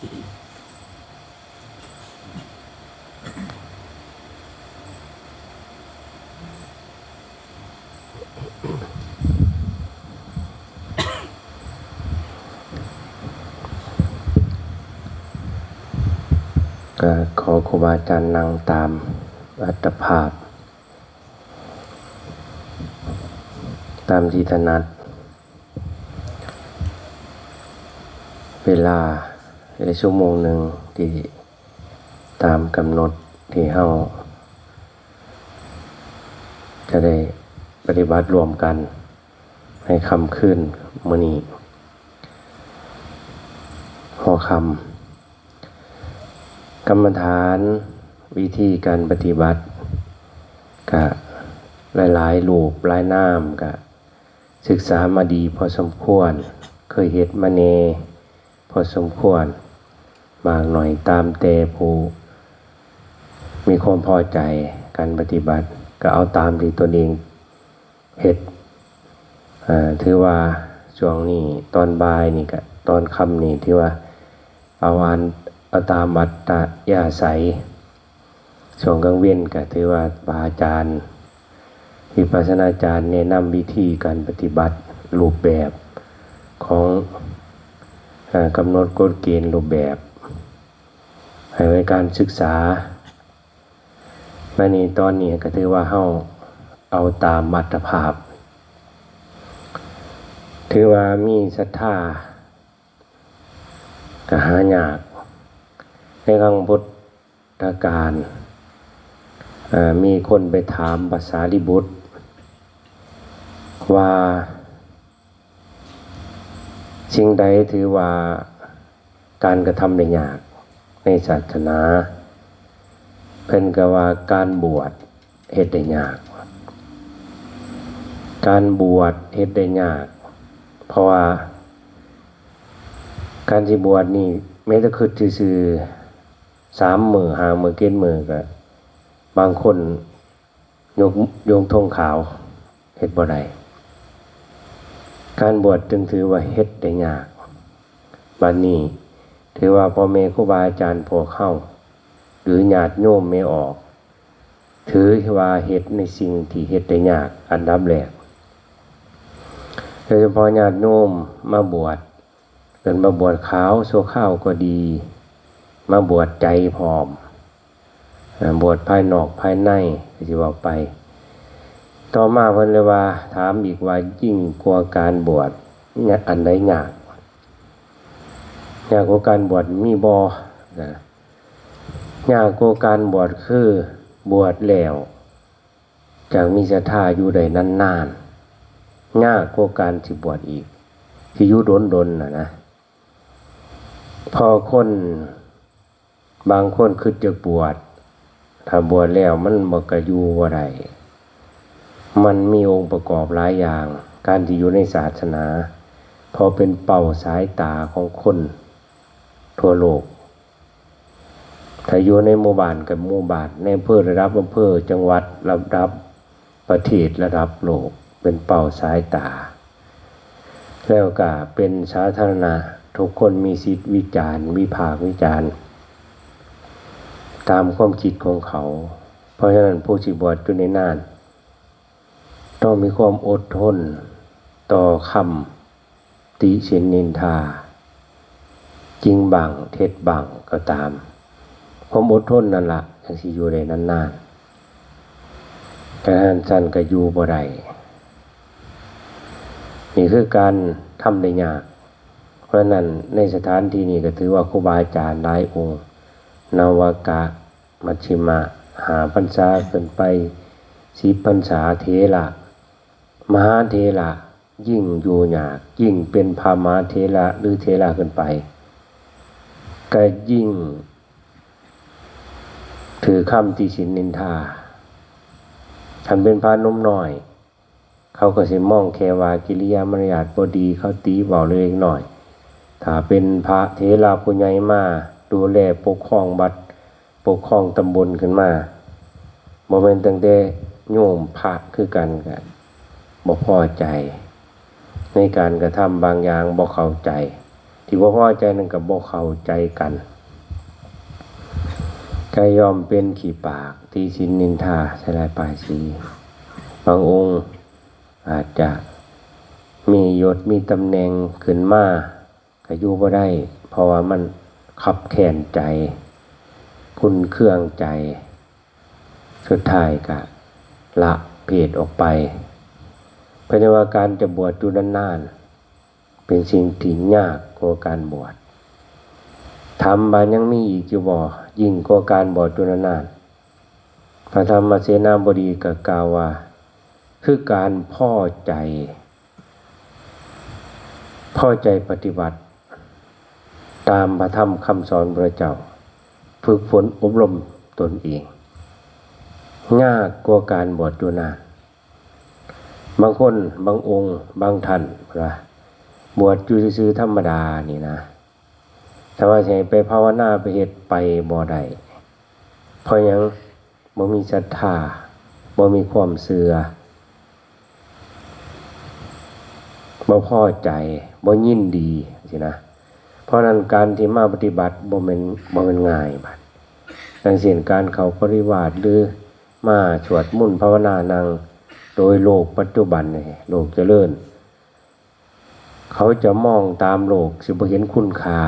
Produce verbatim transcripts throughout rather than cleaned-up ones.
ก็ขอครูบาอาจารย์นั่งตามอัตภาพ ตามที่ถนัด เวลาในชั่วโมงหนึ่งที่ตามกำหนดที่เฮาจะได้ปฏิบัติร่วมกันในค่ำคืนมื้อนี้ หัวค่ำ กรรมฐานวิธีการปฏิบัติ ก็หลายๆรูปหลายนามก็ศึกษามาดีพอสมควร เคยเฮ็ดมาแหน่พอสมควร มากน้อยตามแต่ผู้มีความพอใจการปฏิบัติ ก็เอาตามที่ตนเองเฮ็ด อ่า ถือว่าช่วงนี้ตอนบ่ายนี่ก็ ตอนค่ำนี่ถือว่าเอาอัน เอาตามอัธยาศัย ช่วงกลางเว็นก็ถือว่าพระอาจารย์ วิปัสสนาจารย์แนะนำวิธีการปฏิบัติรูปแบบของ เอ่อ กำหนดกฎเกณฑ์รูปแบบ ให้ไว้การศึกษา บัดนี้ตอนนี้ก็ถือว่าเฮาเอาตามอัตภาพ ถือว่ามีศรัทธาก็หายาก ในครั้งพุทธกาล เอ่อ มีคนไปถามพระสารีบุตร ว่าสิ่งใดถือว่าการกระทำได้ยากในศาสนา เพิ่นก็ว่าการบวชเฮ็ดได้ยาก การบวชเฮ็ดได้ยาก เพราะว่าการสิบวชนี่แม้แต่คิดซื่อๆ สามมื้อ ห้ามื้อ เจ็ดมื้อ ก็บางคน ยก ยกธงขาว เฮ็ดบ่ได้ การบวชจึงถือว่าเฮ็ดได้ยาก บัดนี้ถือว่าพ่อแม่ครูบาอาจารย์พวกเฮา หรือญาติโยมแม่ออก ถือว่าเฮ็ดในสิ่งที่เฮ็ดได้ยากอันดับแรก โดยเฉพาะญาติโยมมาบวช เพิ่นมาบวชขาวชั่วคราวก็ดี มาบวชใจพร้อม อ่า บวชภายนอกภายใน ก็สิว่าไป ต่อมาเพิ่นเลยว่า ถามอีกว่ายิ่งกว่าการบวช อันใดยาก ยากกว่าการบวชมีบ่ นะ ยากกว่าการบวชคือบวชแล้ว จั่งมีศรัทธาอยู่ได้นานๆ ยากกว่าการสิบวชอีก สิอยู่ดนๆ น่ะนะ เพราะคนบางคนคิดจะบวช ถ้าบวชแล้วมันบ่กะอยู่บ่ได้ มันมีองค์ประกอบหลายอย่าง การที่อยู่ในศาสนา เพราะเป็นเป้าสายตาของคนทั่วโลก ถ้าอยู่ในหมู่บ้านกับหมู่บ้าน ในอำเภอระดับอำเภอ จังหวัดระดับประเทศ ระดับโลก เป็นเป้าสายตา แล้วก็เป็นสาธารณะ ทุกคนมีสิทธิ์วิจารณ์ วิพากษ์วิจารณ์ ตามความคิดของเขา เพราะฉะนั้นผู้สิบวชอยู่ในนาน ต้องมีความอดทนต่อคำติฉินนินทา จริงบ้างเท็จบ้างก็ตาม ความอดทนนั่นละจั่งสิอยู่ได้นานๆ ถ้าซั่นก็อยู่บ่ได้ นี่คือการทำได้ยาก เพราะฉะนั้นในสถานที่นี้ก็ถือว่าครูบาอาจารย์หลายองค์ นวกะ มัชฌิมะ ห้าพรรษาขึ้นไป สิบพรรษา เถระ มหาเถระ ยิ่งอยู่ยาก ยิ่งเป็นพระมหาเถระหรือเถระขึ้นไป ก็ยิ่งถือคำติฉินนินทา คันเป็นพระหนุ่มน้อย เขาก็สิมองแค่ว่ากิริยามารยาทบ่ดี เขาติเว้าเล็กน้อย ถ้าเป็นพระเถระผู้ใหญ่มาดูแลปกครองวัด ปกครองตำบลขึ้นมา บ่แม่นตั้งแต่โยมพระคือกันก็บ่พอใจ ในการกระทำบางอย่างบ่เข้าใจ ที่บ่พอใจนั่นก็บ่เข้าใจกัน ก็ย่อมเป็นขี้ปาก ติฉินนินทา ใส่ร้ายป้ายสี บางองค์อาจจะมียศมีตำแหน่งขึ้นมา ก็อยู่บ่ได้ เพราะว่ามันคับแค้นใจ ขุ่นเคืองใจ สุดท้ายก็ละเพศออกไป เพิ่นว่าการจะบวชอยู่นานๆ เป็นสิ่งที่ยากกว่าการบวช ถามว่ายังมีอีกอยู่บ่ ยิ่งกว่าการบวชอยู่นานๆ พระธรรมเสนาบดีก็กล่าวว่า คือการพอใจ พอใจปฏิบัติ ตามพระธรรมคำสอนพระเจ้า ฝึกฝนอบรมตนเอง ยากกว่าการบวชอยู่นาน บางคน บางองค์ บางท่านว่า บวชอยู่ซื่อๆธรรมดานี่นะ แต่ว่าสิให้ไปภาวนาไปเฮ็ด ไปบ่ได้ เพราะหยัง บ่มีศรัทธา บ่มีความเชื่อ บ่พอใจ บ่ยินดีสินะ เพราะนั้นการที่มาปฏิบัติบ่แม่น บ่แม่นง่ายบัด ดังเช่นการเข้าปริวาส หรือมาสวดมนต์ภาวนานั่ง โดยโลกปัจจุบันนี่ โลกเจริญ เขาจะมองตามโลก สิบ่เห็นคุณค่า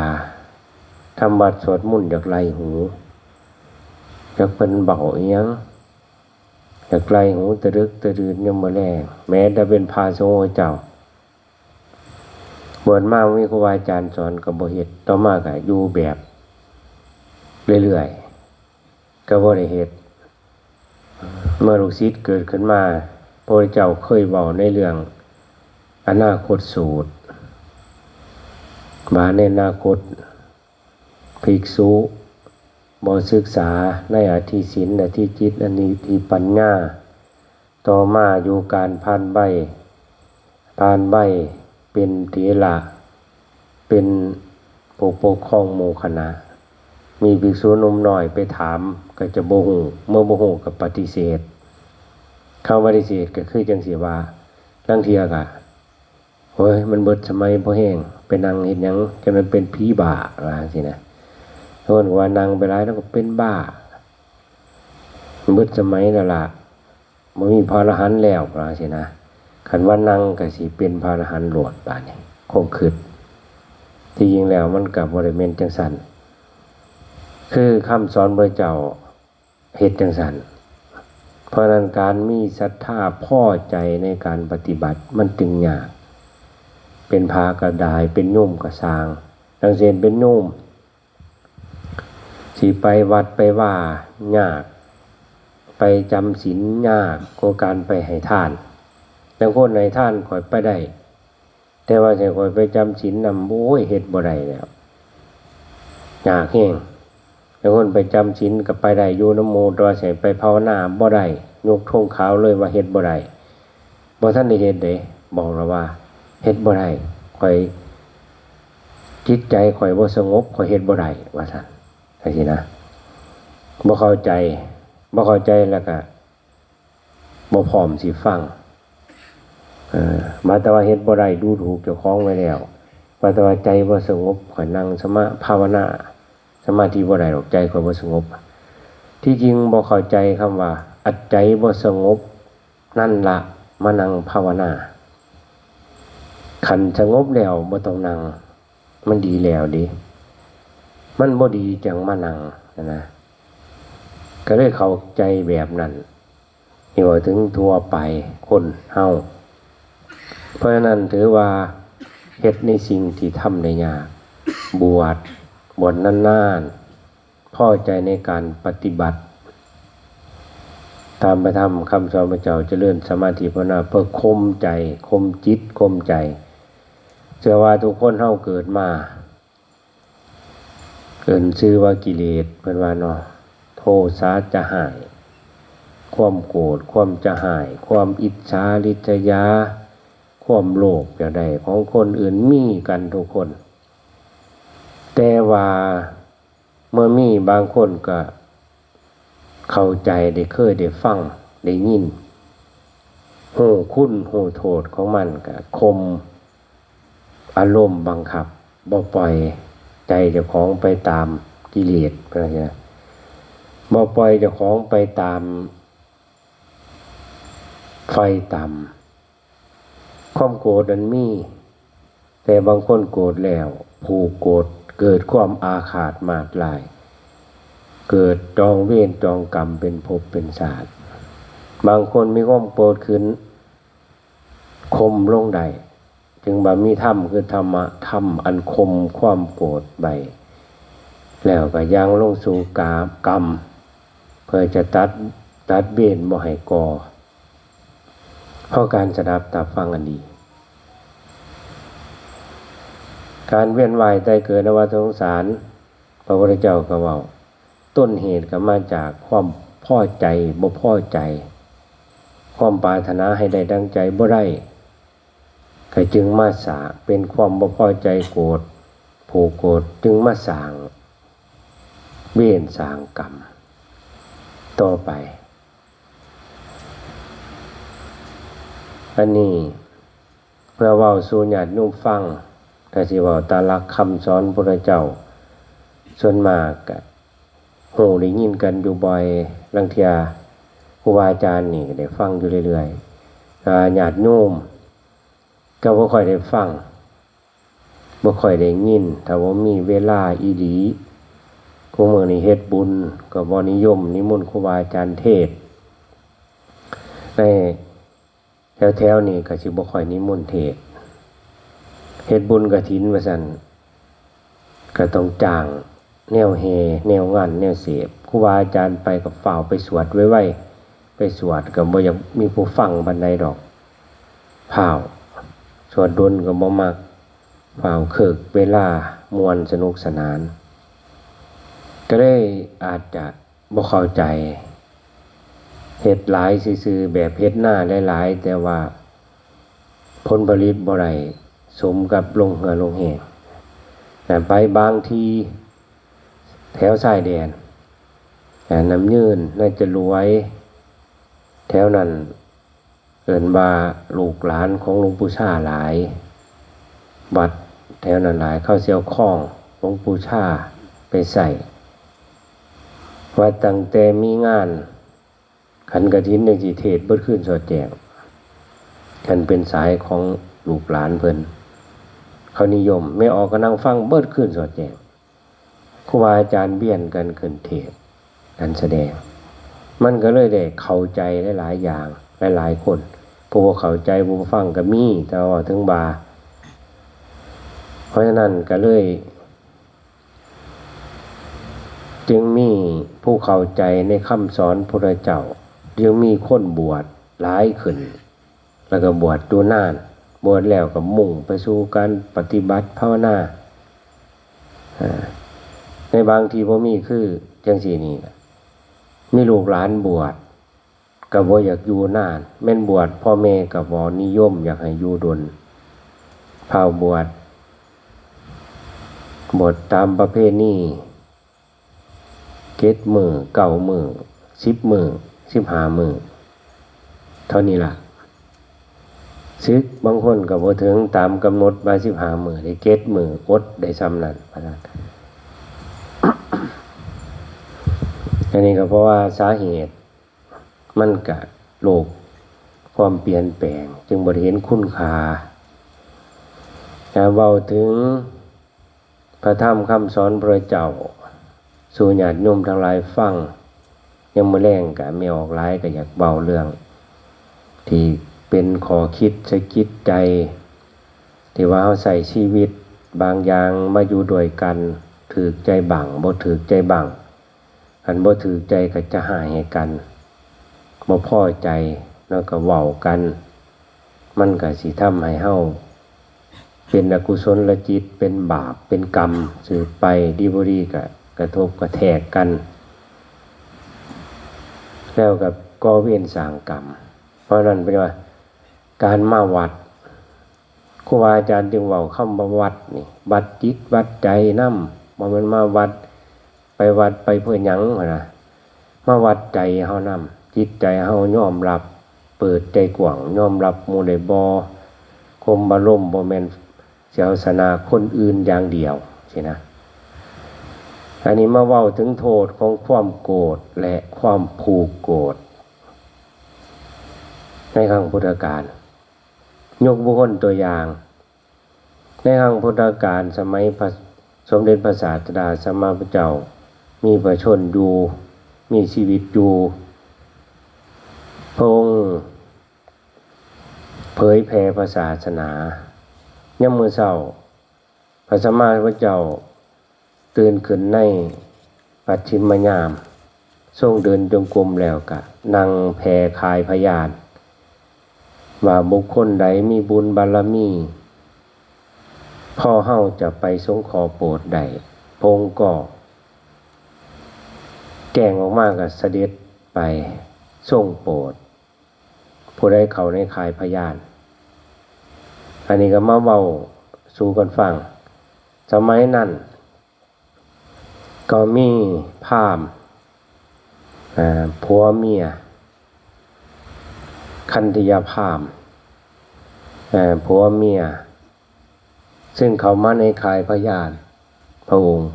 ทำวัดสวดมนต์อยากไล่หู อยากเพิ่นเว้าอิหยัง อยากไล่หูตะดึกตะดื่นยามมื้อแลง แม้แต่เป็นพระสงฆ์เจ้า บวชมามีครูบาอาจารย์สอนก็บ่เฮ็ด ต่อมาก็อยู่แบบเรื่อยๆ ก็บ่ได้เฮ็ด เมื่อลูกศิษย์เกิดขึ้นมา พระพุทธเจ้าเคยเว้าในเรื่องอนาคตสูตร ว่าในอนาคต ภิกษุบ่ศึกษาในอธิศีล อธิจิต อธิปัญญา ต่อมาอยู่การผ่านวัย ผ่านวัยเป็นเถระ เป็นผู้ปกครองหมู่คณะ มีภิกษุหนุ่มน้อยไปถาม ก็จะบ่ฮู้ เมื่อบ่ฮู้ก็ปฏิเสธ คำปฏิเสธก็คือจั่งซี้ว่า ลางเทื่อก็ โอ้ย มันเบิดสมัยพอแฮง ไปนั่งเฮ็ดหยัง จั่งมันเป็นผีบ้า ว่าจั่งซี้นะ บางคนก็ว่านั่งไปหลายแล้วก็เป็นบ้า มันเบิดสมัยแล้วล่ะ บ่มีพระอรหันต์แล้ว ว่าจั่งซี้นะ คันว่านั่งก็สิเป็นพระอรหันต์โลดบาดนี้ ความคิด ที่จริงแล้วมันก็บ่ได้แม่นจั่งซั้น คือคำสอนพระเจ้า เฮ็ดจั่งซั้น เพราะฉะนั้นการมีศรัทธาพอใจในการปฏิบัติมันจึงยาก เป็นพระก็ได้ เป็นโยมก็ซ่าง ดังเช่นเป็นโยม สิไปวัดไปว่ายาก ไปจำศีลยากกว่าการไปให้ทาน แต่คนให้ทานข้อยไปได้ แต่ว่าสิให้ข้อยไปจำศีลนำ โอ้ย เฮ็ดบ่ได้แล้ว ยากแฮง แต่คนไปจำศีลก็ไปได้อยู่นำหมู่ แต่ว่าสิให้ไปภาวนาบ่ได้ ยกธงขาวเลยว่าเฮ็ดบ่ได้ บ่ทันได้เฮ็ดเด้ บอกแล้วว่า เฮ็ดบ่ได้ ข้อย จิตใจข้อยบ่สงบ ข้อยเฮ็ดบ่ได้ ว่าซั่น จั่งซี้นะ บ่เข้าใจ บ่เข้าใจแล้วก็ บ่พร้อมสิฟัง เออ ว่าแต่ว่าเฮ็ดบ่ได้ ดูถูกเจ้าของไว้แล้ว ว่าแต่ว่าใจบ่สงบ ข้อยนั่งสมา ภาวนา สมาธิบ่ได้ดอก ใจข้อยบ่สงบ ที่จริงบ่เข้าใจคำว่า อันใจบ่สงบ นั่นละมานั่งภาวนา คันสงบแล้วบ่ต้องนั่ง มันดีแล้วเด้ มันบ่ดีจั่งมานั่งนะ ก็เลยเข้าใจแบบนั้น นี่เว้าถึงทั่วไปคนเฮา เพราะฉะนั้นถือว่าเฮ็ดในสิ่งที่ทำได้ยาก บวช บวชนานๆ พอใจในการปฏิบัติ ตามพระธรรมคำสอนพระเจ้า เจริญสมาธิภาวนา เพื่อข่มใจ ข่มจิต ข่มใจ เชื่อว่าทุกคนเฮาเกิดมา เอิ้นชื่อว่ากิเลส เพิ่นว่าเนาะ โทสะจะฮ้าย ความโกรธ ความจะฮ้าย ความอิจฉาริษยา ความโลภอยากได้ของคนอื่นมีกันทุกคน แต่ว่าเมื่อมีบางคนก็เข้าใจ ได้เคยได้ฟัง ได้ยิน ฮู้คุณฮู้โทษของมัน ก็ข่มอารมณ์บังคับ บ่ปล่อยใจเจ้าของไปตามกิเลส เพิ่นว่าจั่งซี้นะ บ่ปล่อยเจ้าของไปตามไฟต่ำ ความโกรธนั้นมี แต่บางคนโกรธแล้ว ผูกโกรธ เกิดความอาฆาตมาดร้าย เกิดจองเวรจองกรรมเป็นภพเป็นชาติ บางคนมีความโกรธขึ้น ข่มลงได้ จึงว่ามีธรรมคือธรรมะ ธรรมอันข่มความโกรธไว้ แล้วก็ยังลงสู่กา กรรม เพื่อจะตัด ตัดเวรบ่ให้ก่อ เพราะการสดับตับฟังอันดี การเวียนว่ายตายเกิดในวัฏสงสาร พระพุทธเจ้าก็เว้า ต้นเหตุก็มาจากความพอใจ บ่พอใจ ความปรารถนาให้ได้ดังใจบ่ได้ ก็จึงมาสร้าง เป็นความบ่พอใจโกรธ ผูกโกรธ จึงมาสร้างเวรสร้างกรรมต่อไป อันนี้เพื่อเว้าสู่ญาติโยมฟัง ก็สิเว้าตามหลักคำสอนพระพุทธเจ้า ส่วนมากก็ฮู้ได้ยินกันอยู่บ่อย ลางเทื่อครูบาอาจารย์นี่ก็ได้ฟังอยู่เรื่อยๆ แต่ว่าญาติโยมก็บ่ค่อยได้ฟัง บ่ค่อยได้ยิน ถ้าบ่มีเวลาอีหลี คุมื้อนี้เฮ็ดบุญก็บ่นิยมนิมนต์ครูบาอาจารย์เทศน์ ในแถวๆนี้ก็สิบ่ค่อยนิมนต์เทศน์ เฮ็ดบุญกฐินว่าซั่น ก็ต้องจ้างแนวแห่ แนวงาน แนวเสพ ครูบาอาจารย์ไปก็ฟ้าวไปสวดไวๆ ไปสวดก็บ่อยากมีผู้ฟังปานใดดอก ฟ้าว สวดดนก็บ่มัก ฟ้าวเคิกเวลา ม่วนสนุกสนาน ก็เลยอาจจะบ่เข้าใจ เฮ็ดหลายซื่อๆ แบบเฮ็ดนาหลายๆ แต่ว่าผลผลิตบ่ได้สมกับลงเหือลงแฮง แต่ไปบางที่แถวชายแดน อ่า น้ำยืน นาจารวย แถวนั้น เอิ้นว่าลูกหลานของหลวงปู่ชาหลาย วัดแถวนั้นหลาย เขาสิเอาของหลวงปู่ชาไปใช้ ว่าตั้งแต่มีงานขันกฐินจั่งซี้ เทศน์เบิดคืนสอดแจ้ง คันเป็นสายของลูกหลานเพิ่น เขานิยม แม่ออกก็นั่งฟังเบิดคืนสอดแจ้ง ครูบาอาจารย์เวียนกันขึ้นเทศน์ กันแสดง มันก็เลยได้เข้าใจหลายๆอย่าง หลายๆคน ผู้บ่เข้าใจ ผู้บ่ฟังก็มี แต่ว่าถึงว่า เพราะฉะนั้นก็เลย จึงมีผู้เข้าใจในคำสอนพระพุทธเจ้า จึงมีคนบวชหลายขึ้น แล้วก็บวชอยู่นาน บวชแล้วก็มุ่งไปสู่การปฏิบัติภาวนา อ่า ในบางที่บ่มีคือจั่งซี้นี่ล่ะ มีลูกหลานบวช ก็บ่อยากอยู่นาน แม่นบวชพ่อแม่ก็บ่นิยมอยากให้อยู่ดน ฟ้าวบวช บวชตามประเพณี เจ็ดมื้อ เก้ามื้อ สิบมื้อ สิบห้ามื้อ เท่านี้ล่ะ สึกบางคนก็บ่ถึงตามกำหนดว่าสิบห้ามื้อ ได้เจ็ดมื้อ อดได้ส่ำนั้น ว่าซั่น อันนี้ก็เพราะว่าสาเหตุ มันก็โลกความเปลี่ยนแปลง จึงบ่ได้เห็นคุณค่า แต่เว้าถึงพระธรรมคำสอนพระเจ้า สู่ญาติโยมทั้งหลายฟัง ยามมื้อแลงก็แม่ออกหลายก็อยากเว้าเรื่อง ที่เป็นข้อคิดสะกิดใจ ที่ว่าเราใช้ชีวิตบางอย่างมาอยู่ด้วยกัน ถืกใจบ้าง บ่ถืกใจบ้าง คันบ่ถืกใจก็จะฮ้ายให้กัน บ่พอใจ แล้วก็เว้ากัน มันก็สิทำให้เราเป็นอกุศลจิต เป็นบาป เป็นกรรมสืบไป ดีบ่ดีก็กระทบกระแทกกัน แล้วก็ก่อเวรสร้างกรรม เพราะนั้นเพิ่นว่า การมาวัด ครูบาอาจารย์จึงเว้าคำว่าวัดนี่ วัดจิตวัดใจนำ บ่แม่นมาวัด ไปวัดไปเพื่อหยังหั้นนะ มาวัดใจเฮานำ จิตใจเฮายอมรับ เปิดใจกว้าง ยอมรับหมู่ได้บ่ ข่มอารมณ์บ่แม่น สิเอาชนะคนอื่นอย่างเดียวสินะ อันนี้มาเว้าถึงโทษของความโกรธและความผูกโกรธ ในครั้งพุทธกาล ยกบุคคลตัวอย่าง ในครั้งพุทธกาลสมัยพระสมเด็จพระศาสดาสัมมาสัมพุทธเจ้ามีพระชนม์อยู่ มีชีวิตอยู่ พระองค์เผยแผ่พระศาสนา ยามมื้อเช้า พระสัมมาสัมพุทธเจ้าตื่นขึ้นในปัจฉิมยาม ทรงเดินจงกรมแล้วกะนั่งแผ่คายพยาธิ ว่าบุคคลใดมีบุญบารมี พอเฮาจะไปสงเคราะห์โปรดได้ พระองค์ก็แจ้งออกมาก็เสด็จไปทรงโปรด ผู้ใดเข้าในข่ายพยาธิ อันนี้ก็มาเว้าสู่กันฟัง สมัยนั้น ก็มีพราหมณ์ อ่า ผัวเมีย คันธยพราหมณ์ อ่า ผัวเมีย ซึ่งเข้ามาในข่ายพยาธิพระองค์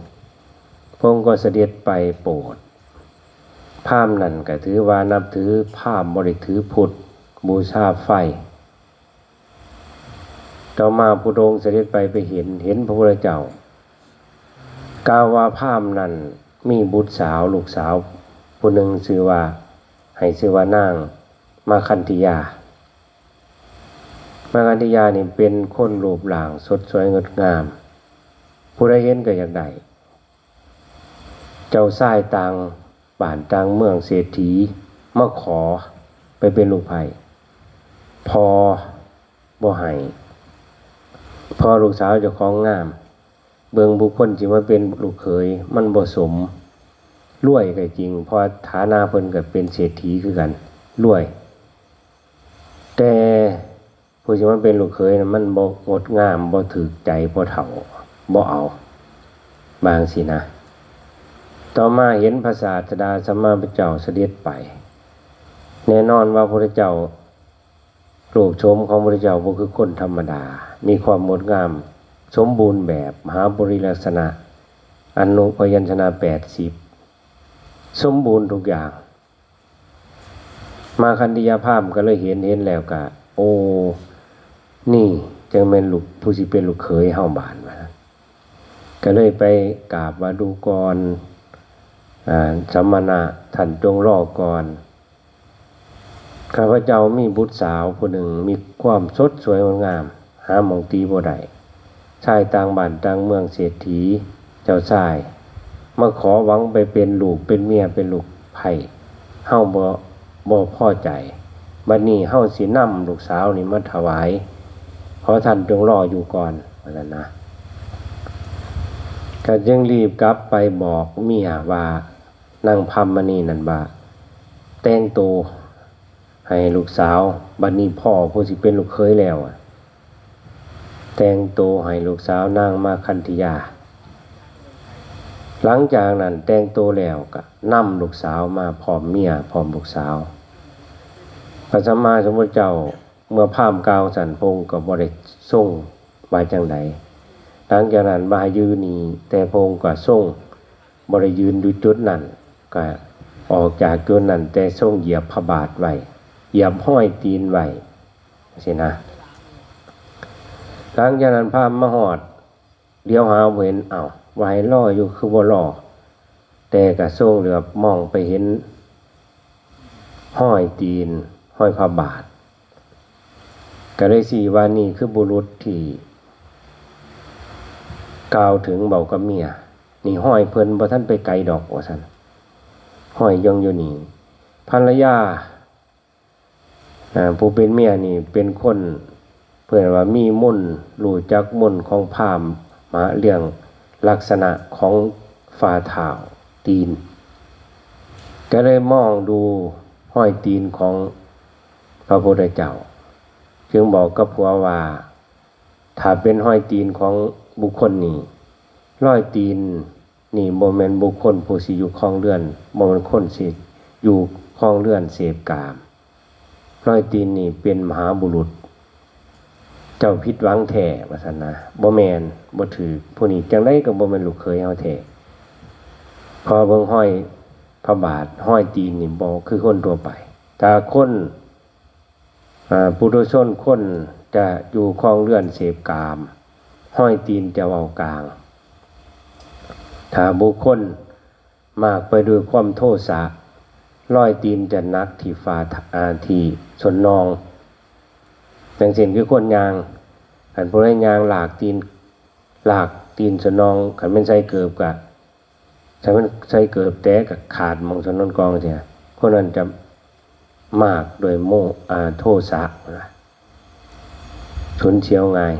พระองค์ก็เสด็จไปโปรด พราหมณ์นั่นก็ถือว่านับถือพราหมณ์ บ่ได้ถือพุทธ บูชาไฟ ต่อมาพุทธองค์เสด็จไป ไปเห็น เห็นพระพุทธเจ้า กล่าวว่าพราหมณ์นั้นมีบุตรสาว ลูกสาวผู้หนึ่งชื่อว่า ให้ชื่อว่านางมาคันธยา มาคันธยานี่เป็นคนรูปร่างสดสวยงดงาม ผู้ใดเห็นก็อยากได้ เจ้าชายต่างบ้านต่างเมืองเศรษฐีมาขอไปเป็นลูกใผ พ่อบ่ให้ พ่อลูกสาวเจ้าของงาม เบิ่งบุคคลที่มาเป็นลูกเขยมันบ่สม รวยก็จริง เพราะฐานะเพิ่นก็เป็นเศรษฐีคือกัน รวย แต่ผู้ที่มาเป็นลูกเขยน่ะมันบ่งดงาม บ่ถืกใจพ่อเฒ่า บ่เอา บางสินะ ต่อมาเห็นพระศาสดาสัมมาสัมพุทธเจ้าเสด็จไป แน่นอนว่าพระพุทธเจ้า รูปโฉมของพระพุทธเจ้าบ่คือคนธรรมดา มีความงดงาม สมบูรณ์แบบ มหาปุริลักษณะ อนุพยัญชนะแปดสิบ สมบูรณ์ทุกอย่าง มาคันธยพราหมณ์ก็เลยเห็น เห็นแล้วก็ โอ้ นี่จั่งแม่นลูก ผู้สิเป็นลูกเขยเฮาบาดว่าซั่น ก็เลยไปกราบว่าดูก่อน อ่า สมณะท่านจงรอก่อน ข้าพเจ้ามีบุตรสาวผู้หนึ่งมีความสดสวยงดงาม หาหม่องตีบ่ได้ ชายต่างบ้านต่างเมืองเศรษฐี เจ้าชาย มาขอหวังไปเป็นลูกเป็นเมียเป็นลูกใผ เฮาบ่ บ่พอใจ บัดนี้เฮาสินำลูกสาวนี่มาถวาย ขอท่านจงรออยู่ก่อน ว่าซั่นนะ ก็จึงรีบกลับไปบอกเมียว่า นางพรามณีนั่นว่า แต่งตัวให้ลูกสาว บัดนี้พ่อผู้สิเป็นลูกเขยแล้วอะ แต่งตัวให้ลูกสาวนางมาคันธยา หลังจากนั้นแต่งตัวแล้วก็นำลูกสาวมาพร้อมเมียพร้อมลูกสาว พระสัมมาสัมพุทธเจ้าเมื่อพราหมณ์กล่าวซั่น พระองค์ก็บ่ได้ทรงว่าจั่งใด หลังจากนั้นว่าให้ยืนนี่ แต่พระองค์ก็ทรงบ่ได้ยืนอยู่จุดนั้น ก็ออกจากจุดนั้น แต่ทรงเหยียบพระบาทไว้ เหยียบห้อยตีนไว้ สินะ หลังจากนั้นพราหมณ์มาฮอด เหลียวหาบ่เห็น เอ้า ว่าให้รออยู่คือบ่รอ แต่ก็ทรงเหลือบมองไปเห็นห้อยตีน ห้อยพระบาท ก็เลยซี้ว่านี่คือบุรุษที่กล่าวถึงเว้ากับเมีย นี่ห้อยเพิ่นบ่ทันไปไกลดอก ว่าซั่น ห้อยยังอยู่นี่ ภรรยา อ่า ผู้เป็นเมียนี่เป็นคน เพิ่นว่ามีมนต์ รู้จักมนต์ของพราหมณ์มาเรื่องลักษณะของฝ่าเท้าตีน ก็เลยมองดูห้อยตีนของพระพุทธเจ้า จึงบอกกับผัวว่า ถ้าเป็นห้อยตีนของบุคคลนี้ รอยตีนนี่บ่แม่นบุคคลผู้สิอยู่ครองเรือน บ่แม่นคนสิอยู่ครองเรือนเสพกาม รอยตีนนี่เป็นมหาบุรุษ จ จ้าผิดหวังแท้ ว่าซั่นนะ บ่แม่น บ่ถืก ผู้นี้จั่งใดก็บ่แม่นลูกเขยเฮาแท้ เพราะเบิ่งฮอยพระบาท ฮอยตีนนี่บ่คือคนทั่วไป ถ้าคน อ่า ปุถุชนคนจะอยู่ครองเรือนเสพกาม ฮอยตีนจะเว้ากลาง ถ้าบุคคลมากไปด้วยความโทสะ รอยตีนจะหนักที่ฝ่า อ่า ที่ส้นน่อง จั่งซี้คือคนย่าง คันผู้ใดย่างลากตีน ลากตีนส้นน่อง คันแม่นใส่เกิบก็ ถ้ามันใส่เกิบแตกก็ขาดหม่องส้นน่องกองเสีย คนนั้นจะมากด้วยโม อ่า โทสะนะ สูญเสียง่าย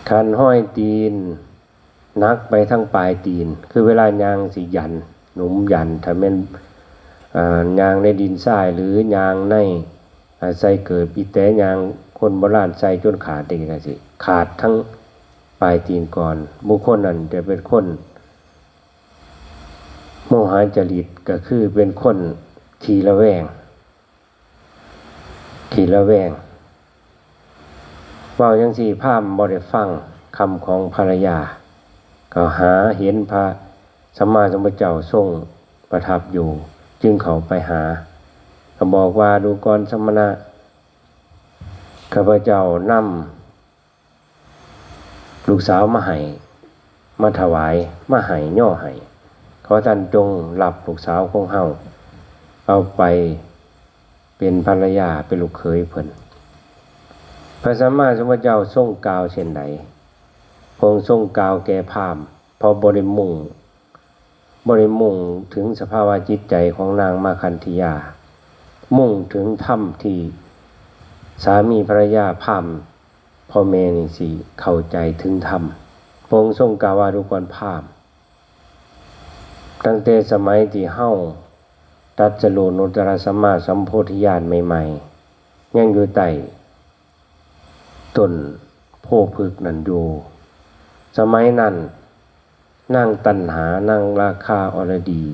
คันฮอยตีนหนักไปทางปลายตีน คือเวลาย่างสิหยัน หนุนหยัน ถ้าแม่น อ่า ย่างในดินทรายหรือย่างใน อ่า ใส่เกิบอีแต๋ ย่างคนโบราณใส่จนขาดนี่ก็สิ ขาดทั้งปลายตีนก่อน บุคคลนั้นจะเป็นคน โมหะจริตก็คือเป็นคนขี้ระแวง ขี้ระแวง เว้าจั่งซี้ พราหมณ์บ่ได้ฟังคำของภรรยา ก็หาเห็นพระสัมมาสัมพุทธเจ้าทรงประทับอยู่ จึงเข้าไปหา ก็บอกว่า ดูก่อนสมณะ ข้าพเจ้านำ ลูกสาวมาให้ มาถวาย มาให้ ย่อให้ ขอท่านจงรับลูกสาวของเฮา เอาไปเป็นภรรยา เป็นลูกเขยเพิ่น พระสัมมาสัมพุทธเจ้าทรงกล่าวเช่นใด พระองค์ทรงกล่าวแก่พราหมณ์ เพราะบ่ได้มุ่ง บ่ได้มุ่งถึงสภาวะจิตใจของนางมาคันธยา มุ่งถึงธรรมที่สามีภรรยาพราหมณ์ พ่อแม่นี่สิเข้าใจถึงธรรม พระองค์ทรงกล่าวว่า ดูก่อนพราหมณ์ ตั้งแต่สมัยที่เฮาตรัสรู้อนุตตรสัมมาสัมโพธิญาณใหม่ๆ ยังอยู่ใต้ต้นโพธิ์พฤกษ์นั่นอยู่ สมัยนั้น นางตัณหา นางราคาอรดี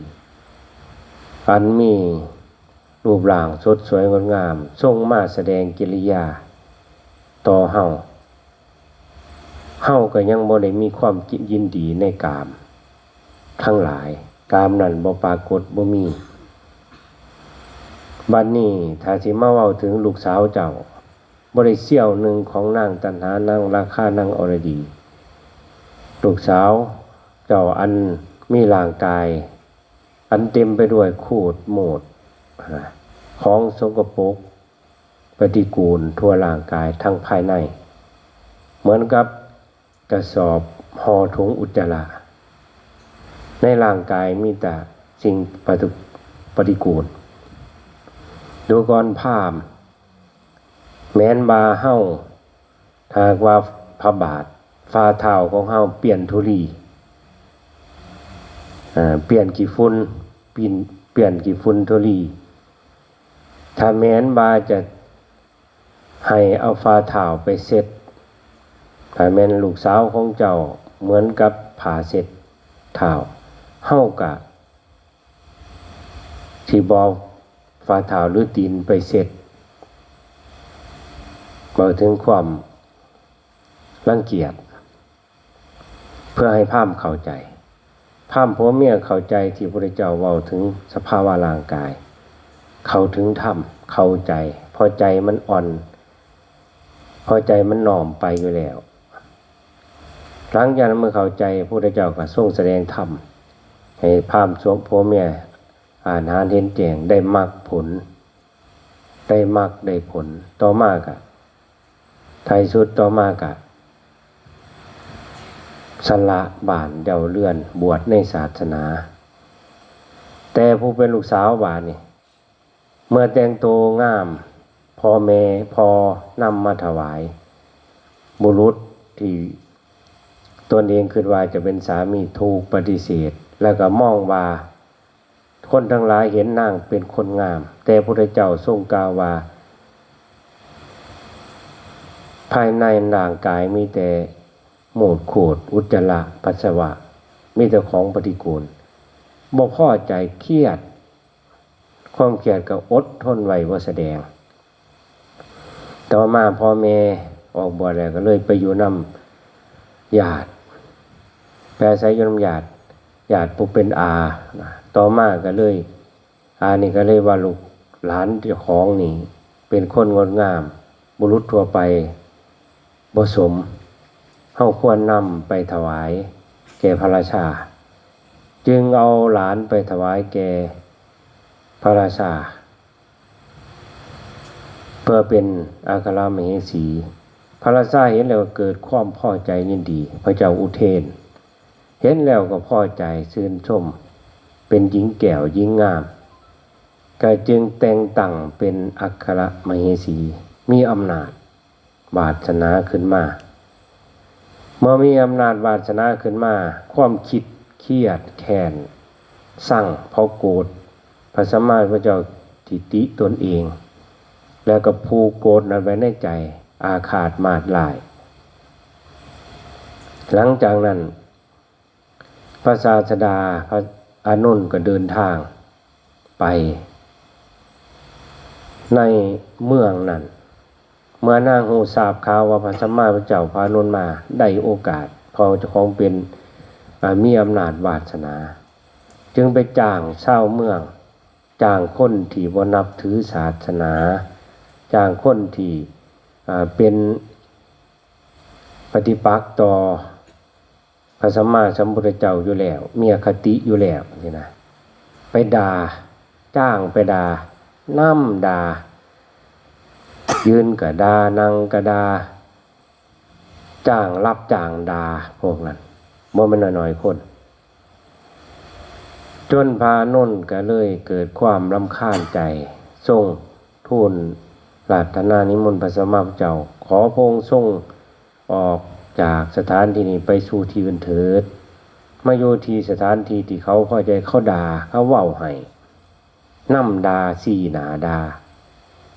อันมีรูปร่างสดสวยงดงาม ทรงมาแสดงกิริยาต่อเฮา เฮาก็ยังบ่ได้มีความยินดีในกามทั้งหลาย กามนั้นบ่ปรากฏ บ่มี บัดนี้ถ้าสิมาเว้าถึงลูกสาวเจ้า บ่ได้เสี้ยวหนึ่งของนางตัณหา นางราคา นางอรดี ลูกสาวเจ้าอันมีร่างกาย อันเต็มไปด้วยขูดโมด ของสกปรก ปฏิกูลทั่วร่างกายทั้งภายใน เหมือนกับกระสอบห่อถุงอุจจาระ ในร่างกายมีแต่สิ่งปฏิ ปฏิกูล ดูก่อนพราหมณ์ แม้นว่าเฮา ถ้าหากว่าพระบาท ฝ่าเท้าของเฮาเปื้อนธุลี อ่า เปื้อนขี้ฝุ่น เปื้อน เปื้อนขี้ฝุ่นธุลี ถ้าแม้นว่าจะให้เอาฝ่าเท้าไปเช็ด ถ้าแม่นลูกสาวของเจ้าเหมือนกับผ้าเช็ดเท้า เฮากะสิบ่เอาฝ่าเท้าหรือตีนไปเช็ด เว้าถึงความรังเกียจ เพื่อให้พราหมณ์เข้าใจ พราหมณ์ผัวเมียเข้าใจที่พระพุทธเจ้าเว้าถึงสภาวะร่างกาย เข้าถึงธรรม เข้าใจ เพราะใจมันอ่อน เพราะใจมันน้อมไปอยู่แล้ว หลังจากนั้นเมื่อเข้าใจ พระพุทธเจ้าก็ทรงแสดงธรรม ให้พราหมณ์ผัวเมียอ่านหันเห็นแจ้ง ได้มรรคผล ได้มรรคได้ผล ต่อมาก็ ท้ายสุดต่อมาก็สละบ้านเย้าเรือน บวชในศาสนา แต่ผู้เป็นลูกสาวบาดนี่ เมื่อแต่งตัวงาม พ่อแม่ พ่อนำมาถวาย บุรุษที่ตนเองคิดว่าจะเป็นสามีถูกปฏิเสธ แล้วก็มองว่า คนทั้งหลายเห็นนางเป็นคนงาม แต่พระพุทธเจ้าทรงกล่าวว่า ภายในร่างกายมีแต่มูตรขูด อุจจาระ ปัสสาวะ มีแต่ของปฏิกูล บ่พอใจ เครียด ความเครียดก็อดทนไว้บ่แสดง ต่อมาพ่อแม่ ออกบวชแล้วก็เลยไปอยู่นำญาติ ไปอาศัยอยู่นำญาติ ญาติผู้เป็นอานะ ต่อมาก็เลย อานี่ก็เลยว่าลูกหลานเจ้าของนี่เป็นคนงดงาม บุรุษทั่วไปบ่สม เฮาควรนำไปถวายแก่พระราชา จึงเอาหลานไปถวายแก่พระราชา เพื่อเป็นอัครมเหสี พระราชาเห็นแล้วก็เกิดความพอใจยินดี พระเจ้าอุเทน เห็นแล้วก็พอใจชื่นชม เป็นหญิงแก้วหญิงงาม ก็จึงแต่งตั้งเป็นอัครมเหสี มีอำนาจวาสนาขึ้นมา เมื่อมีอำนาจวาสนาขึ้นมา ความคิดเครียดแค้น ซัง เพราะโกรธพระสัมมาสัมพุทธเจ้าที่ติตนเอง แล้วก็ผูกโกรธนั้นไว้ในใจ อาฆาตมาดร้าย หลังจากนั้น พระศาสดาพระอานนท์ก็เดินทางไปในเมืองนั้น เมื่อนางฮู้ทราบข่าวว่าพระสัมมาสัมพุทธเจ้าพระอานนท์มา ได้โอกาส เพราะเจ้าของเป็น อ่า มีอำนาจวาสนา จึงไปจ้างชาวเมือง จ้างคนที่บ่นับถือศาสนา จ้างคนที่ อ่า เป็นปฏิปักษ์ต่อพระสัมมาสัมพุทธเจ้าอยู่แล้ว มีอคติอยู่แล้วนี่นะ ไปด่า จ้างไปด่า นำด่า ยืนก็ด่า นั่งก็ด่า จ้างรับจ้างด่าพวกนั้น บ่แม่นน้อยๆคน จนพระอานนท์ก็เลยเกิดความรำคาญใจ ทรงทูลอาราธนานิมนต์พระสัมมาสัมพุทธเจ้า ขอพระองค์ทรงออกจากสถานที่นี้ไปสู่ที่อื่นเถิด มาอยู่ที่สถานที่ที่เขาพอใจ เขาด่า เขาเว้าให้ นำด่า ซี้หน้าด่า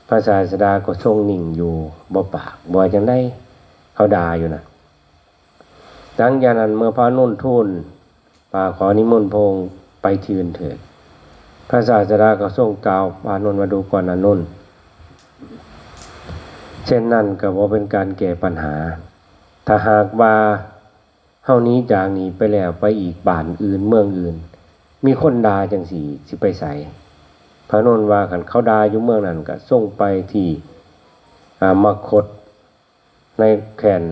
พระศาสดาก็ทรงนิ่งอยู่ บ่ปาก บ่จั่งใด เขาด่าอยู่นะ หลังจากนั้นเมื่อพระอานนท์ทูลว่าขอนิมนต์พระองค์ไปที่อื่นเถิด พระศาสดาก็ทรงกล่าวพระอานนท์ว่า ดูก่อนอานนท์ เช่นนั้นก็บ่เป็นการแก้ปัญหา ถ้าหากว่าเฮาหนีจากนี้ไปแล้ว ไปอีกบ้านอื่นเมืองอื่น มีคนด่าจั่งซี้ สิไปไส พระอานนท์ว่าคันเขาด่าอยู่เมืองนั้นก็ทรงไปที่ อ่า มคธ ในแคว้น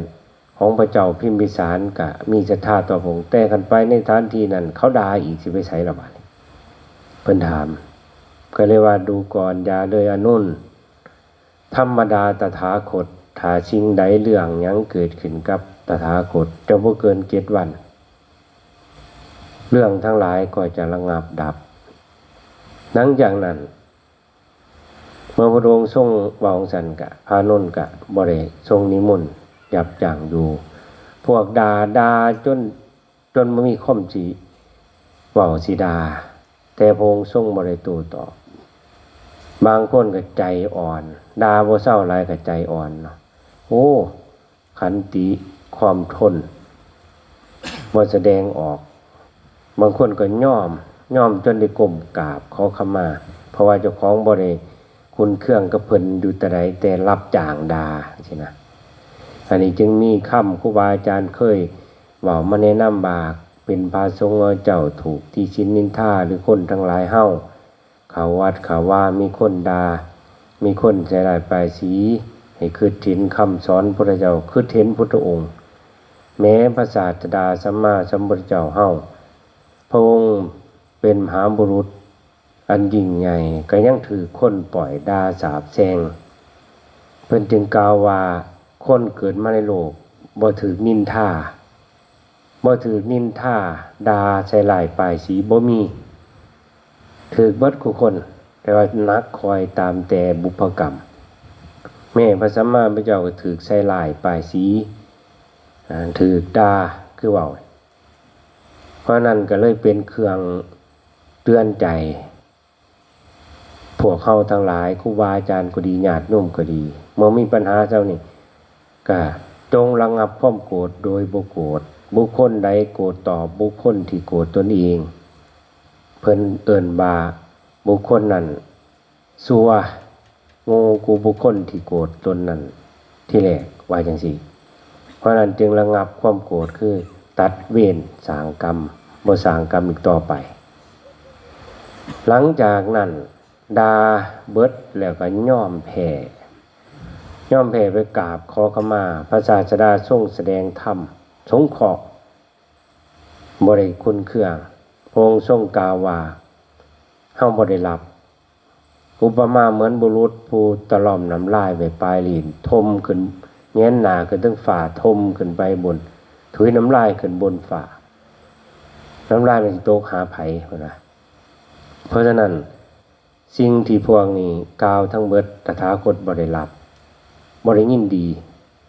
ของพระเจ้าพิมพิสาร ก็มีศรัทธาต่อพระองค์ แต่คันไปในสถานที่นั้นเขาด่าอีก สิไปไสล่ะบาดนี้ เพิ่นถาม ก็เลยว่า ดูก่อน อย่าเลยอานนท์ ธรรมดาตถาคต ถ้าสิ่งใดเรื่องหยังเกิดขึ้นกับตถาคต จะบ่เกินเจ็ดวัน เรื่องทั้งหลายก็จะระงับดับ หลังจากนั้น เมื่อพระองค์ทรงเว้าจั่งซั้นกะ พระอานนท์กะบ่ได้ทรงนิมนต์ยับยั้งอยู่ พวกด่า ด่าจน จนบ่มีคำสิเว้าสิด่า แต่พระองค์ทรงบ่ได้โต้ตอบ บางคนก็ใจอ่อน ด่าบ่เซาหลายก็ใจอ่อนเนาะ โอ้ ขันติ ความทน บ่แสดงออก บางคนก็ยอม ยอมจนได้ก้มกราบขอขมา เพราะว่าเจ้าของบ่ได้คุ้นเครื่องกับเพิ่นอยู่แต่ใด แต่รับจ้างด่าซี้นะ อันนี้จึงมีคำครูบาอาจารย์เคยเว้ามาแนะนำว่า เป็นพระสงฆ์เจ้าถูกติฉินนินทา หรือคนทั้งหลายเฮา เข้าวัดเข้าวา มีคนด่า มีคนใส่ร้ายป้ายสี ให้คิดเห็นคำสอนพุทธเจ้า คิดเห็นพุทธองค์ แม้พระศาสดาสัมมาสัมพุทธเจ้าเฮา พระองค์เป็นมหาบุรุษอันยิ่งใหญ่ ก็ยังถืกคนป้อยด่าสาปแช่ง เพิ่นจึงกล่าวว่า คนเกิดมาในโลกบ่ถืกนินทา บ่ถืกนินทา ด่าใส่ร้ายป้ายสี บ่มี ถืกเบิดคู่คน แต่ว่าหนักคอยตามแต่บุพกรรม แม้พระสัมมาสัมพุทธเจ้าก็ถืกใส่ร้ายป้ายสี อ่า ถืกด่า คือเว้า เพราะนั้นก็เลยเป็นเครื่องเตือนใจ พวกเฮาทั้งหลาย ครูบาอาจารย์ก็ดี ญาติโยมก็ดี เมื่อมีปัญหาเจ้านี้ ก็จงระงับความโกรธโดยบ่โกรธ บุคคลใดโกรธตอบบุคคลที่โกรธตนเอง เพิ่นเอิ้นว่าบุคคลนั้น ซัว โง่กว่าบุคคลที่โกรธตนนั้นทีแรก ว่าจั่งซี้ เพราะนั้นจึงระงับความโกรธ คือตัดเวรสร้างกรรม บ่สร้างกรรมอีกต่อไป หลังจากนั้นด่าเบิดแล้วก็ยอมแพ้ ยอมแพ้ไปกราบขอขมา พระศาสดาทรงแสดงธรรมสงเคราะห์ บ่ได้คลุนเคือง พระองค์ทรงกล่าวว่า เฮาบ่ได้หลับ อุปมาเหมือนบุรุษผู้ตะล่อมน้ำลายไว้ปลายลิ้น ถมขึ้น แหงนหน้าขึ้นเทิงฟ้า ถมขึ้นไปบน ถุยน้ำลายขึ้นบนฟ้า น้ำลายมันสิตกหาไผ เพิ่นว่า เพราะฉะนั้น สิ่งที่พวกนี้กล่าวทั้งเบิด ตถาคตบ่ได้รับ บ่ได้ยินดี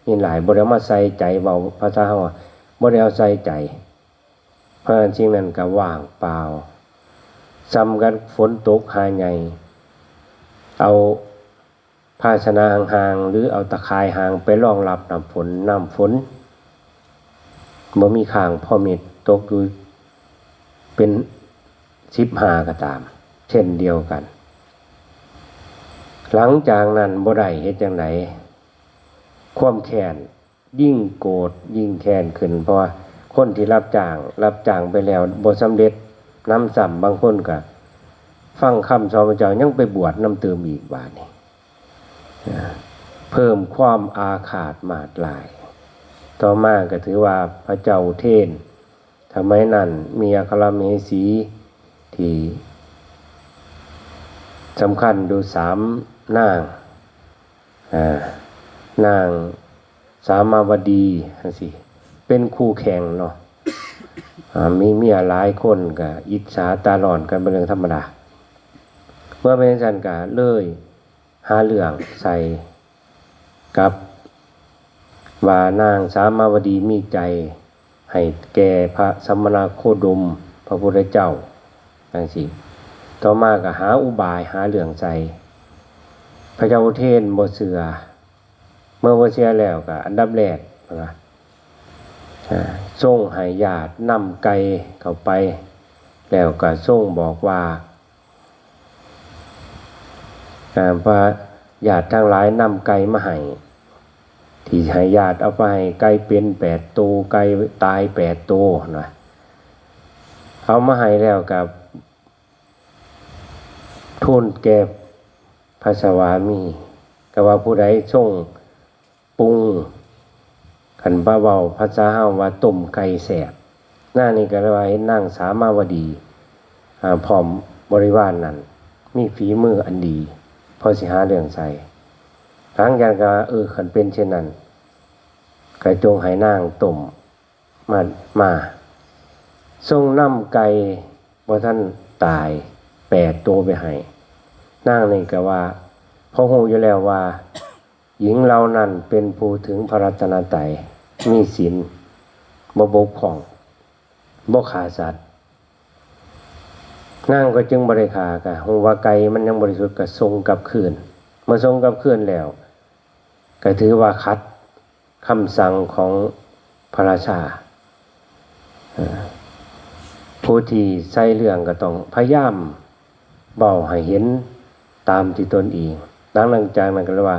ยินหลาย บ่ได้เอามาใส่ใจ เว้าภาษาเฮาว่า บ่ได้เอาใส่ใจ เพราะฉะนั้นสิ่งนั้นก็ว่างเปล่า ส่ำกับฝนตกหาใหญ่ เอาภาชนะห่างๆ หรือเอาตะข่ายห่างไปรองรับน้ำฝน น้ำฝนบ่มีค้าง พอเม็ดตกอยู่เป็นสิบห้าก็ตาม เช่นเดียวกัน หลังจากนั้นบ่ได้ เฮ็ดจั่งใด ความแค้นยิ่งโกรธยิ่งแค้นขึ้น เพราะว่าคนที่รับจ้าง รับจ้างไปแล้วบ่สำเร็จ หนำซ้ำบางคนก็ฟังคำสอนพระเจ้า ยังไปบวชนำเติมอีก บาดนี้ เพิ่มความอาฆาตมาดร้าย ต่อมาก็ถือว่าพระเจ้าอุเทน สมัยนั้นมีอัครมเหสีที่สำคัญอยู่สามนาง อ่า นางสามาวดีจั่งซี้ เป็นคู่แข่งเนาะ อ่า มีเมียหลายคนก็อิจฉาตาร้อนกันเป็นเรื่องธรรมดา เมื่อเป็นจั่งซั้นก็เลยหาเรื่องใส่กับว่านางสามาวดีมีใจให้แก่พระสมณโคดมพระพุทธเจ้าจั่งซี้ ต่อมาก็หาอุบายหาเรื่องใส่ พระเจ้าอุเทนบ่เชื่อ เมื่อบ่เชื่อแล้วก็อันดับแรกนะ อ่า ทรงให้ญาตินำไก่เข้าไป แล้วก็ทรงบอกว่า อ่า พระญาติทั้งหลายนำไก่มาให้ ที่ให้ญาติเอาไปให้ ไก่เป็นแปดโต ไก่ตายแปดโตนะ เอามาให้แล้วก็ทูลแก่พระสวามี ก็ว่าผู้ใดทรงปรุง คันว่าเว้าภาษาเฮาว่าต้มไก่แซ่บ นางนี่ก็เลยว่าเห็นนางสามาวดี อ่า พร้อมบริวารนั้น มีฝีมืออันดี พอสิหาเรื่องใส่ หลังจากนั้นก็ เออ คันเป็นเช่นนั้น ก็จงให้นางต้มมา มา ทรงนำไก่บ่ทันตายแปดโตไปให้ นางนี่ก็ว่า เพราะฮู้อยู่แล้วว่า หญิงเหล่านั้นเป็นผู้ถึงพระรัตนตรัย มีศีล บ่บกพร่อง บ่ฆ่าสัตว์ นางก็จึงบ่ได้ฆ่า ก็ฮู้ว่าไก่มันยังบริสุทธิ์ ก็ส่งกลับคืน เมื่อส่งกลับคืนแล้ว ก็ถือว่าขัดคำสั่งของพระราชา เอ่อ ผู้ที่ใส่เรื่องก็ต้องพยายามเว้าให้เห็นตามที่ตนเอง หลังจากนั้นก็เลยว่า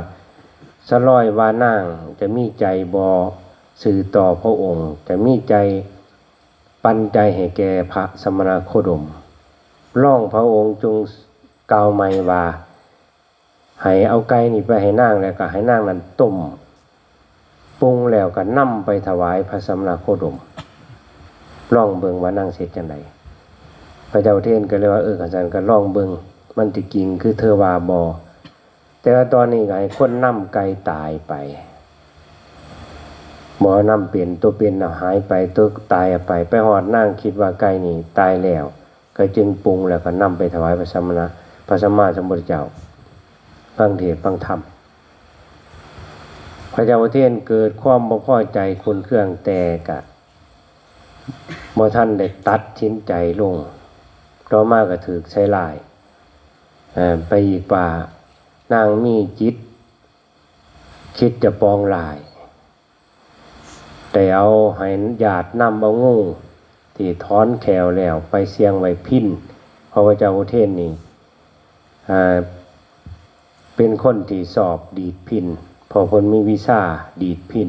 สลอยว่านางจะมีใจบ่ซื่อต่อพระองค์ จะมีใจปันใจให้แก่พระสมณโคดม ร้องพระองค์จงกล่าวใหม่ว่า ให้เอาไก่นี่ไปให้นาง แล้วก็ให้นางนั้นต้มปรุงแล้วก็นำไปถวายพระสมณโคดม ลองเบิ่งว่านางสิเฮ็ดจั่งใด พระเจ้าอุเทนก็เลยว่า เออ คันซั้นก็ลองเบิ่ง มันสิจริงคือเธอว่าบ่ แต่ว่าตอนนี้ก็ให้คนนำไก่ตายไป บ่นำเป็น ตัวเป็นน่ะหายไป ตัวตายเอาไป ไปฮอดนางคิดว่าไก่นี่ตายแล้ว ก็จึงปรุงแล้วก็นำไปถวายพระสมณะ พระสัมมาสัมพุทธเจ้า ฟังเทศน์ฟังธรรม พระเจ้าอุเทนเกิดความบ่พอใจขุ่นเคือง แต่ก็บ่ทันได้ตัดสินใจลง ต่อมาก็ถูกใส่ร้าย เอ่อ ไปอีกว่านางมีจิตคิดจะปองร้าย ได้เอาให้ญาตินำเอางูที่ถอนแข้วแล้วไปเสี่ยงไว้พิณ เพราะว่าเจ้าอุเทนนี่ อ่า เป็นคนที่ชอบดีดพิณ พ เพราะเพิ่นมีวิชาดีดพิณ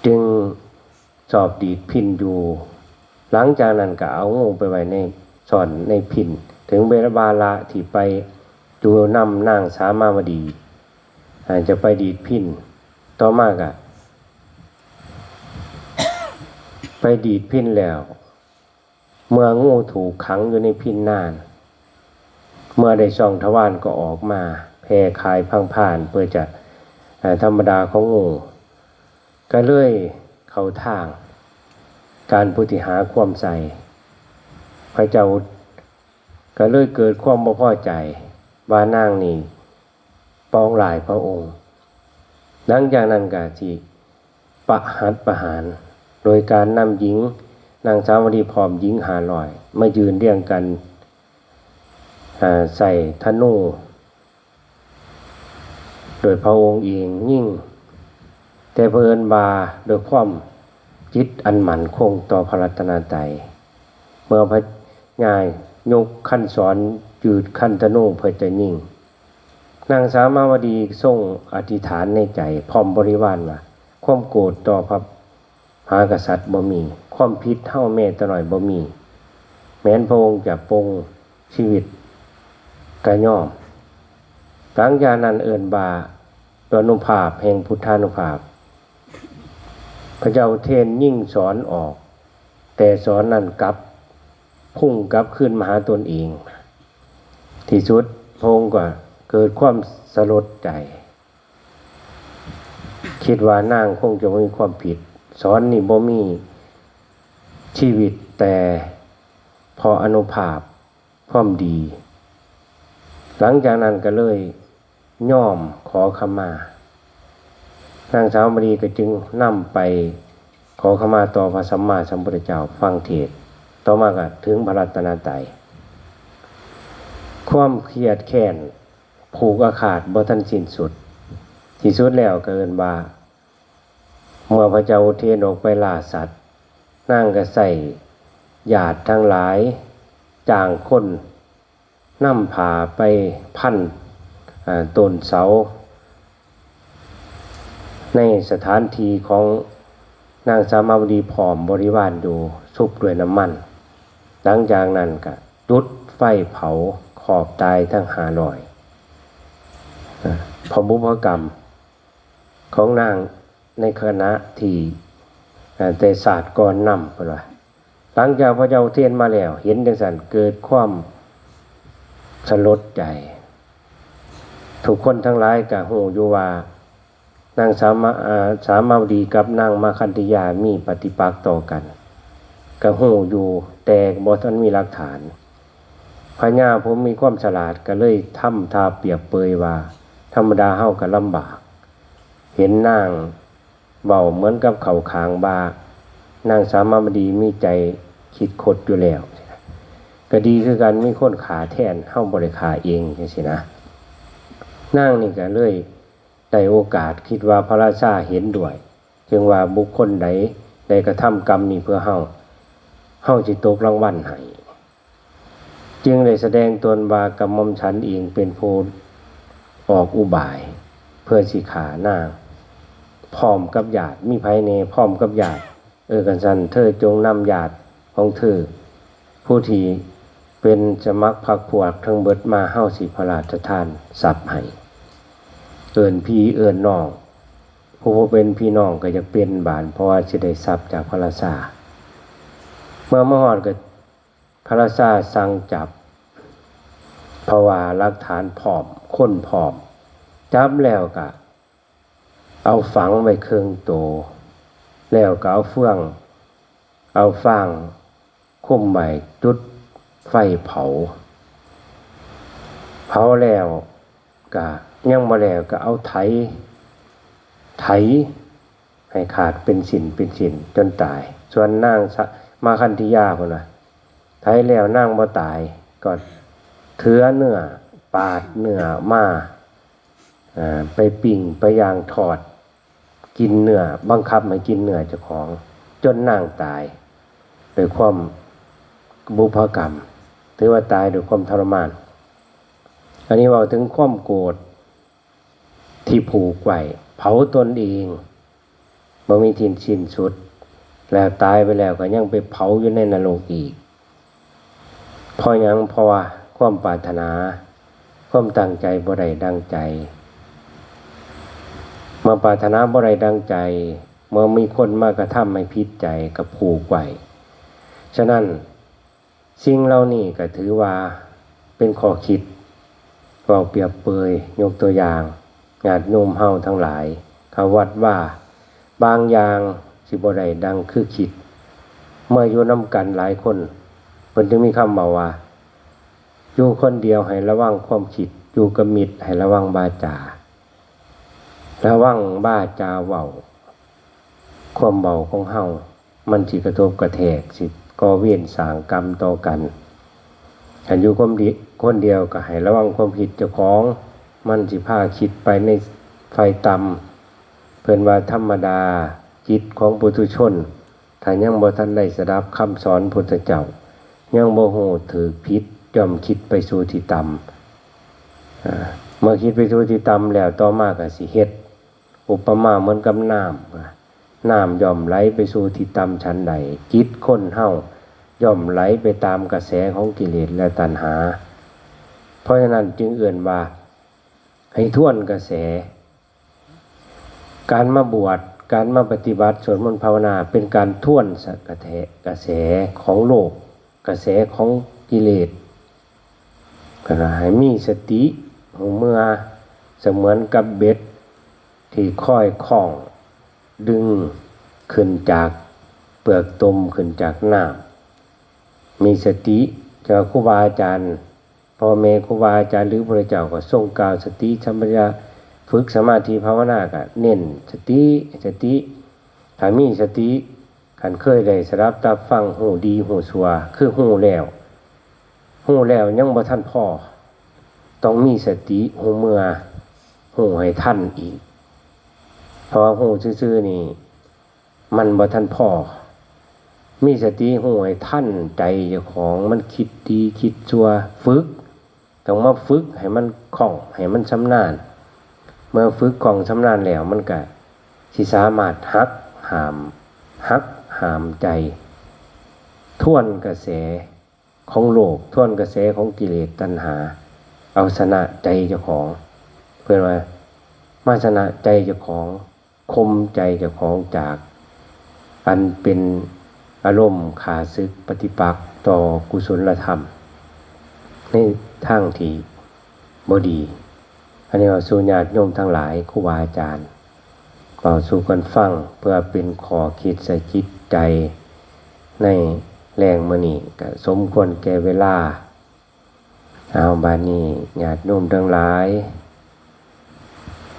จึงสอบดีดพิณอยู่ หลังจากนั้นก็เอางูไปไว้ใน ซ่อนในพิณ ถึงเวลา วาระที่ไปอยู่นำนางสามาวดี อ่า จะไปดีดพิณ ต่อมาก็ ไปดีดพิณแล้ว เมื่องูถูกขังอยู่ในพิณนาน เมื่อได้ช่องทวารก็ออกมา แผ่ขายพังพานเพื่อจะ อ่า ธรรมดาของงู ก็เลยเข้าทาง การผู้ที่หาความใส่ พระเจ้าก็เลยเกิดความบ่พอใจ ว่านางนี่ปองร้ายพระองค์ หลังจากนั้นก็สิประหัตประหาร โดยการนำหญิง นางสาวดีพร้อมหญิงห้าร้อย มายืนเรียงกัน อ่า ใส่ธนู โดยพระองค์เองยิง แต่เผอิญว่าด้วยความจิตอันมั่นคงต่อพระรัตนตรัย เมื่อพญายกคันศรยืดคันธนูเพื่อจะยิง นางสามาวดีทรงอธิษฐานในใจพร้อมบริวารว่า ความโกรธต่อพระ หากษัตริย์บ่มี ความผิดเฮาแม้แต่น้อยบ่มี แม้นพระองค์จะปลงชีวิตกะยอม หลังจากนั้นเอิ้นว่าอานุภาพแห่งพุทธานุภาพ พระเจ้าเทนยิงศรออก แต่ศรนั้นกลับพุ่งกลับคืนมาหาตนเอง ที่สุดพระองค์ก็เกิดความสลดใจ คิดว่านางคงจะบ่มีความผิด ศรนี่บ่มีชีวิต แต่เพราะอานุภาพความดี หลังจากนั้นก็เลยยอมขอขมา นางสาวมาวดีก็จึงนำไปขอขมาต่อพระสัมมาสัมพุทธเจ้าฟังเทศน์ ต่อมาก็ถึงพระรัตนตรัย ความเครียดแค้น ผูกอาฆาตบ่ทันสิ้นสุด ที่สุดแล้วก็เอิ้นว่า เมื่อพระเจ้าอุเทนออกไปล่าสัตว์ นางก็ใส่ญาติทั้งหลายจ้างคนนำผ้าไปพัน อ่า ต้นเสา ในสถานที่ของนางสามาวดีพร้อมบริวารอยู่ ชุบด้วยน้ำมัน หลังจากนั้นก็จุดไฟเผาขอบตายทั้งห้าร้อย อ่า เพราะบุพกรรมของนางในขณะที่ อ่า แต่ชาติก่อนนำ เพิ่นว่า หลังจากพระเจ้าอุเทนมาแล้ว เห็นจังซั่นเกิดความสลดใจ ทุกคนทั้งหลายก็ฮู้อยู่ว่า นางสามา อ่า สามาวดีกับนางมาคันธยามีปฏิปักษ์ต่อกัน ก็ฮู้อยู่ แต่บ่ทันมีหลักฐาน พญาผู้มีความฉลาดก็เลยทำท่าเปรียบเปรยว่า ธรรมดาเฮาก็ลำบาก เห็นนางเว้าเหมือนกับเข้าข้างว่า นางสามาวดีมีใจคิดคดอยู่แล้ว ก็ดีคือกัน มีคนฆ่าแทน เฮาบ่ได้ฆ่าเองจังซี้นะ นางนี่ก็เลยได้โอกาสคิดว่าพระราชาเห็นด้วย จึงว่าบุคคลใดได้กระทำกรรมนี้เพื่อเฮา เฮาสิตกรางวัลให้ จึงได้แสดงตนว่ากระหม่อมฉันเองเป็นผู้ออกอุบาย เพื่อสิฆ่านาง พร้อมกับญาติ มีไผแหน่ พร้อมกับญาติ เออ คันซั้นเธอจงนำญาติของเธอ ผู้ที่เป็นสมัครพรรคพวกทั้งเบิดมา เฮาสิพระราชทานทรัพย์ให้ เอิ้นพี่เอิ้นน้อง ผู้บ่เป็นพี่น้องก็อยากเป็นบาด เพราะว่าสิได้ทรัพย์จากพระราชา เมื่อมาฮอดก็ พระราชาสั่งจับ เพราะว่าหลักฐานพร้อม คนพร้อม จับแล้วก็เอาฝังไว้ครึ่งโต แล้วก็เอาเฟือง เอาฟางคลุมไว้ จุดไฟเผา เผาแล้วก็ยังบ่แล้วก็เอาไถ ไถให้ขาดเป็นสิ้นเป็นสิ้นจนตาย ส่วนนางสะ มาคันธยาพุ้นน่ะ ไถแล้วนางบ่ตาย ก็ถือเนื้อ ปาดเนื้อมา อ่า ไปปิ้ง ไปย่าง ทอด กินเนื้อ บังคับให้กินเนื้อเจ้าของ จนนางตาย ด้วยความบุพกรรม ถือว่าตายด้วยความทรมาน อันนี้เว้าถึงความโกรธ ที่ผูกไว้ เผาตนเอง บ่มีที่สิ้นสุด แล้วตายไปแล้วก็ยังไปเผาอยู่ในนรกอีก เพราะหยัง เพราะว่าความปรารถนา ความตั้งใจบ่ได้ดังใจ เมื่อปรารถนาบ่ได้ดังใจ เมื่อมีคนมากระทำให้ผิดใจก็ผูกไว้ ฉะนั้น สิ่งเหล่านี้ก็ถือว่าเป็นข้อคิด เว้าเปรียบเปรย ยกตัวอย่าง ญาติโยมเฮาทั้งหลาย เข้าวัดว่า บางอย่างสิบ่ได้ดังคือคิด เมื่ออยู่นำกันหลายคน เพิ่นจึงมีคำเว้าว่า อยู่คนเดียวให้ระวังความคิด อยู่กับมิตรให้ระวังวาจา ระวังวาจาเว้า ความเว้าของเฮา มันสิกระทบกระแทก สิก่อเวรสร้างกรรมต่อกัน คันอยู่คนเดียว คนเดียวก็ให้ระวังความคิดเจ้าของ มันสิพาคิดไปในฝ่ายต่ำ เพิ่นว่าธรรมดาจิตของปุถุชน ถ้ายังบ่ทันได้สดับคำสอนพุทธเจ้า ยังบ่ฮู้ถูกผิด ย่อมคิดไปสู่ที่ต่ำ อ่า เมื่อคิดไปสู่ที่ต่ำแล้ว ต่อมาก็สิเฮ็ด อุปมาเหมือนกับน้ำ น้ำย่อมไหลไปสู่ที่ต่ำฉันใด จิตคนเฮาย่อมไหลไปตามกระแสของกิเลสและตัณหา เพราะฉะนั้นจึงเอิ้นว่า ให้ทวนกระแส การมาบวช การมาปฏิบัติสวดมนต์ภาวนา เป็นการทวนกระแส กระแสของโลก กระแสของกิเลส ก็ให้มีสติ ฮู้เมื่อ เสมือนกับเบ็ดที่คอยค้องดึงขึ้นจากเปลือกตม ขึ้นจากน้ำ มีสติ เจ้าครูบาอาจารย์ พ่อแม่ครูบาอาจารย์หรือพระเจ้าก็ทรงกล่าวสติสัมปชัญญะ ฝึกสมาธิภาวนาก็เน้นสติ สติ ถ้ามีสติ คันเคยได้สดับตับฟัง ฮู้ดีฮู้ชั่ว คือฮู้แล้ว ฮู้แล้วยังบ่ทันพอ ต้องมีสติฮู้เมื่อ ฮู้ให้ทันอีก เพราะว่าฮู้ซื่อๆนี่ มันบ่ทันพอ มีสติฮู้ให้ทันใจเจ้าของ มันคิดดีคิดชั่ว ฝึก ต้องมาฝึกให้มันคล่อง ให้มันชำนาญ เมื่อฝึกคล่องชำนาญแล้ว มันก็สิสามารถหักห้าม หักห้ามใจ ทวนกระแสของโลก ทวนกระแสของกิเลสตัณหา เอาชนะใจเจ้าของ เพิ่นว่า มาชนะใจเจ้าของ ข่มใจเจ้าของจากอันเป็นอารมณ์ข้าศึกปฏิปักษ์ต่อกุศลธรรม ในทางที่บ่ดี อันนี้เว้าสู่ญาติโยมทั้งหลาย ครูบาอาจารย์ เว้าสู่กันฟัง เพื่อเป็นข้อคิดใส่จิตใจ ในแลงมื้อนี้ก็สมควรแก่เวลา เอา บาดนี้ญาติโยมทั้งหลาย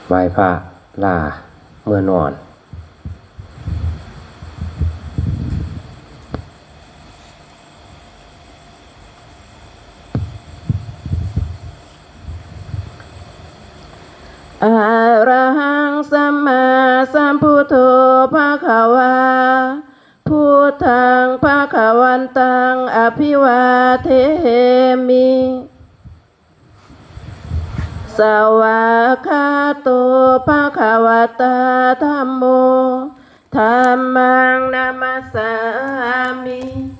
ไหว้พระลาเมือนอน Arahaṃ sammāsambuddho bhagavā. Buddhaṃ bhagavantaṃ abhivādemi. Svākkhāto bhagavatā dhammo. Dhammaṃ namassāmi.